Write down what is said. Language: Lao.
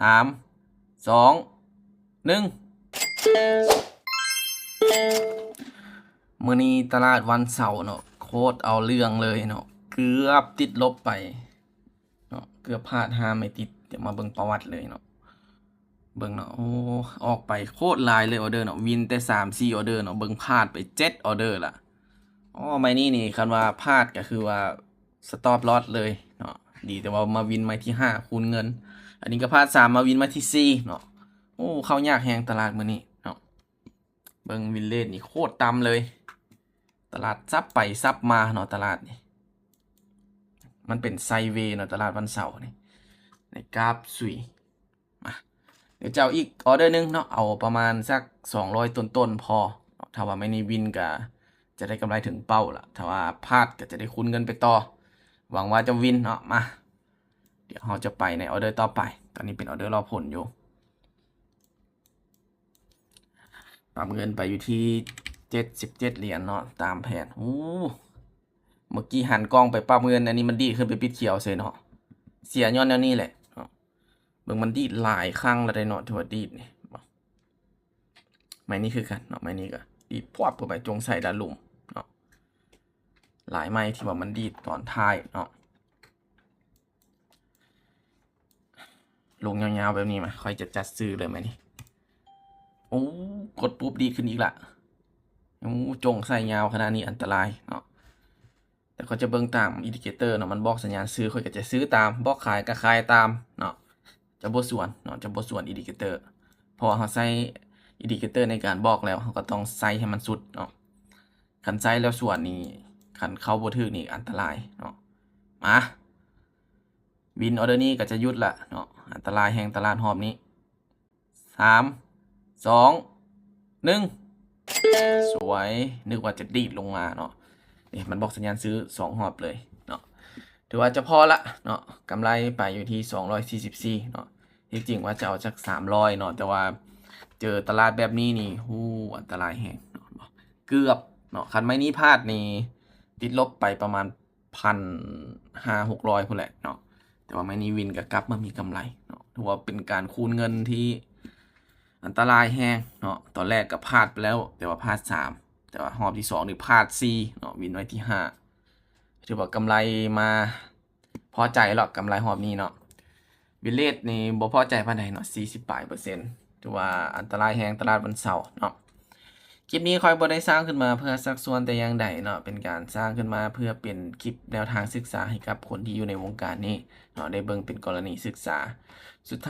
ສາມ ສອງ ໜຶ່ງ. ມື້ນີ້ຕະຫຼາດວັນເສົາເນາະ ໂຄດເອົາເລື່ອງເລີຍເນາະ ເກືອບຕິດລົບໄປເນາະ ເກືອບພາດຫ້າໄມ້ຕິດ. ດຽວມາເບິ່ງປະຫວັດເລີຍເນາະ ເບິ່ງເນາະ ໂອ້ ອອກໄປໂຄດຫຼາຍເລີຍອອເດີເນາະ ວິນແຕ່ສາມສີ່ອອເດີເນາະ ເບິ່ງພາດໄປເຈັດອອເດີລະ. ອໍ ໄມ້ນີ້ນີ້ ຄັນວ່າພາດກໍຄືວ່າ stop loss ເລີຍເນາະ ດີແຕ່ວ່າມາວິນໄມ້ທີຫ້າ ຄູນເງິນ. ອັນນີ້ກໍພາດສາມ ມາວິນໄມ້ທີສີ່ເນາະ. ໂອ້ ເຂົ້າຍາກແຮງຕະຫຼາດມື້ນີ້ເນາະ ເບິ່ງວິນເຣດນີ້ໂຄດຕ່ຳເລີຍ ຕະຫຼາດສັບໄປສັບມາເນາະ ຕະຫຼາດນີ້ ມັນເປັນໄຊເວເນາະ ຕະຫຼາດວັນເສົານີ້ ໃນກາບສຸຍ. ມາ ດຽວຈະເອົາອີກອອເດີໜຶ່ງເນາະ ເອົາປະມານສັກສອງຮ້ອຍຕົ້ນໆ ພໍເນາະ ຖ້າວ່າໄມ້ນີ້ວິນກໍຈະໄດ້ກຳໄລເຖິງເປົ້າລະ ຖ້າວ່າພາດກໍຈະໄດ້ຄູນເງິນໄປຕໍ່. ຫວັງວ່າຈະວິນເນາະ. ມາ ດຽວເຮົາຈະໄປໃນອອເດີຕໍ່ໄປ ຕອນນີ້ເປັນອອເດີລໍຜົນຢູ່. ປັບເງິນໄປຢູ່ທີ່ເຈັດສິບເຈັດຫຼຽນເນາະ ຕາມແຜນ. ໂອ້ ເມື່ອກີ້ຫັນກ້ອງໄປປັບເງິນ ອັນນີ້ມັນດີດຂຶ້ນໄປປິດຂຽວເສຍເນາະ ເສຍຍ້ອນແນວນີ້ແຫຼະເນາະ. ເບິ່ງມັນດີດຫຼາຍຄັ້ງແລ້ວເດ້ເນາະ ຖືວ່າດີດນີ້. ໄມ້ນີ້ຄືກັນເນາະ ໄມ້ນີ້ກໍດີດພວບເຂົ້າໄປ ຈົ່ງໃສ່ດ້ານລຸ່ມເນາະ. ຫຼາຍໄມ້ທີ່ວ່າມັນດີດຕອນທ້າຍເນາະ ລົງຍາວໆແບບນີ້ມາ ຂ້ອຍຈະຈັດຊື້ເລີຍໄມ້ນີ້. ໂອ້ ກົດປຸບດີດຂຶ້ນອີກລະ. ໂອ້ ຈົ່ງໃສ່ຍາວຂະໜາດນີ້ ອັນຕະລາຍເນາະ. ແຕ່ຂ້ອຍຈະເບິ່ງຕາມ indicator ເນາະ ມັນບອກສັນຍານຊື້ ຂ້ອຍກໍຈະຊື້ຕາມ ບອກຂາຍກໍຂາຍຕາມເນາະ. ຈະບໍ່ສວນເນາະ ຈະບໍ່ສວນ indicator ເພາະວ່າເຮົາໃຊ້ indicator ໃນການບອກແລ້ວ ເຮົາກໍຕ້ອງໃຊ້ໃຫ້ມັນສຸດເນາະ. ຄັນໃຊ້ແລ້ວສວນນີ້ ຄັນເຂົ້າບໍ່ຖືກນີ້ອັນຕະລາຍເນາະ. ມາ ວິນອອເດີນີ້ກໍຈະຢຸດລະເນາະ ອັນຕະລາຍແຮງຕະຫຼາດຮອບນີ້. ສາມ ສອງ ໜຶ່ງ ສວຍ ນຶກວ່າຈະດີດລົງມາເນາະ. ເອີ ມັນບອກສັນຍານຊື້ສອງຮອບເລີຍເນາະ ຖືວ່າຈະພໍລະເນາະ. ກຳໄລໄປຢູ່ທີ່ສອງຮ້ອຍສີ່ສິບສີ່ເນາະ ທີ່ຈິງວ່າຈະເອົາຈັກສາມຮ້ອຍເນາະ ແຕ່ວ່າເຈີຕະຫຼາດແບບນີ້ນີ້ ໂຫ ອັນຕະລາຍແຮງເນາະ ເກືອບເນາະ. ຄັນໄມ້ນີ້ພາດນີ້ ຕິດລົບໄປປະມານ ພັນຫ້າຫົກຮ້ອຍພຸ້ນແຫຼະເນາະ ແຕ່ວ່າໄມ້ນີ້ວິນກໍກັບມາມີກຳໄລເນາະ ຖືວ່າເປັນການຄູນເງິນທີ່ອັນຕະລາຍແຮງເນາະ. ຕອນແລກກໍພາດໄປແລ້ວ ແຕ່ວ່າພາດສາມ ແຕ່ວ່າຮອບທີສອງນີ້ພາດສີ່ເນາະ ວິນໄວ້ທີຫ້າ ຖືວ່າກຳໄລມາພໍໃຈແລ້ວ ກຳໄລຮອບນີ້ເນາະ. ວິນເຣດນີ້ບໍ່ພໍໃຈປານໃດເນາະ ສີ່ສິບປາຍເປີເຊັນ ຖືວ່າອັນຕະລາຍແຮງຕະຫຼາດວັນເສົາເນາະ. ຄລິບນີ້ຂ້ອຍບໍ່ໄດ້ສ້າງຂຶ້ນມາເພື່ອຊັກຊວນແຕ່ຢ່າງໃດເນາະ ເປັນການສ້າງຂຶ້ນມາເພື່ອເປັນຄລິບແນວທາງສຶກສາໃຫ້ກັບຄົນທີ່ຢູ່ໃນວົງການນີ້ເນາະ ໄດ້ເບິ່ງເປັນກໍລະນີສຶກສາ. ສຸດ